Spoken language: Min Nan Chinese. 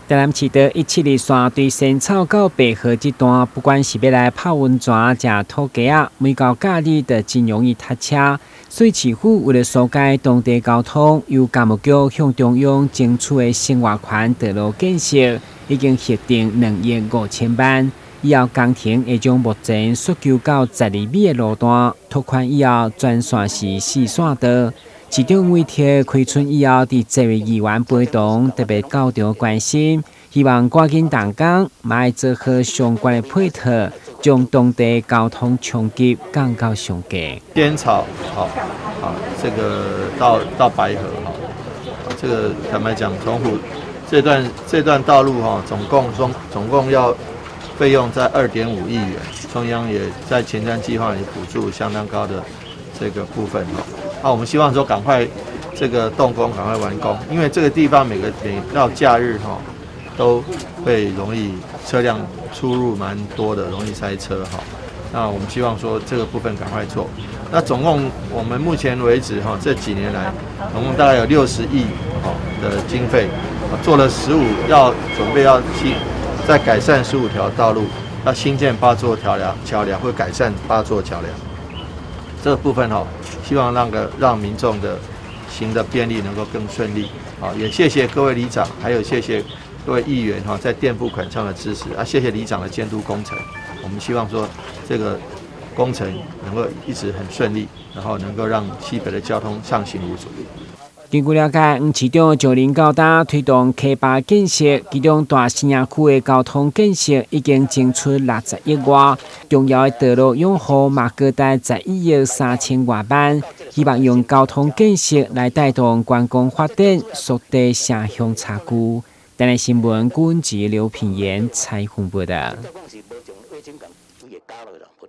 台南市道172線對仙草到白河這段，不管是欲來泡溫泉、食土雞仔，每到假日就真容易塞車。所以市府為了疏解當地交通，由工務局向中央爭取的生活圈道路建設，已經核定2億5千萬。以後工程會將目前縮溝到12米的路段拓寬以後，全線是四線道。市長委託開春以後，佇這位議員陪同特別到場關心，希望趕緊動工，嘛愛做好相關的配套，將當地交通衝擊降到上低。仙草，好，好，這個到白河，哈，這個坦白講，從虎這段道路，哈，總共要費用在2.5億元，中央也在前瞻計劃裡補助相當高的這個部分，哈。那我們希望說趕快這個動工，趕快完工，因為這個地方每到假日哈，都會容易車輛出入蠻多的，容易塞車哈。那我們希望說這個部分趕快做。那總共我們目前為止哈，這幾年來總共大概有60億哈的經費，做了十五，要準備要新再改善15條道路，要新建八座橋梁，橋梁會改善八座橋梁。這個部分哈，希望讓民眾的行的便利能夠更順利。啊，也謝謝各位里長，還有謝謝各位議員哈，在墊付款上的支持啊，謝謝里長的監督工程。我們希望說這個工程能夠一直很順利，然後能夠讓溪北的交通暢行無阻。根據了解，黃市長就任到今推動溪壩建設，其中大生區的交通建設已經爭出60億外，重要的道路養護嘛閣達11億3千外萬，希望用交通建設來帶動觀光發展，縮短城鄉差距。台南新聞，郭文吉、劉品言採訪報道。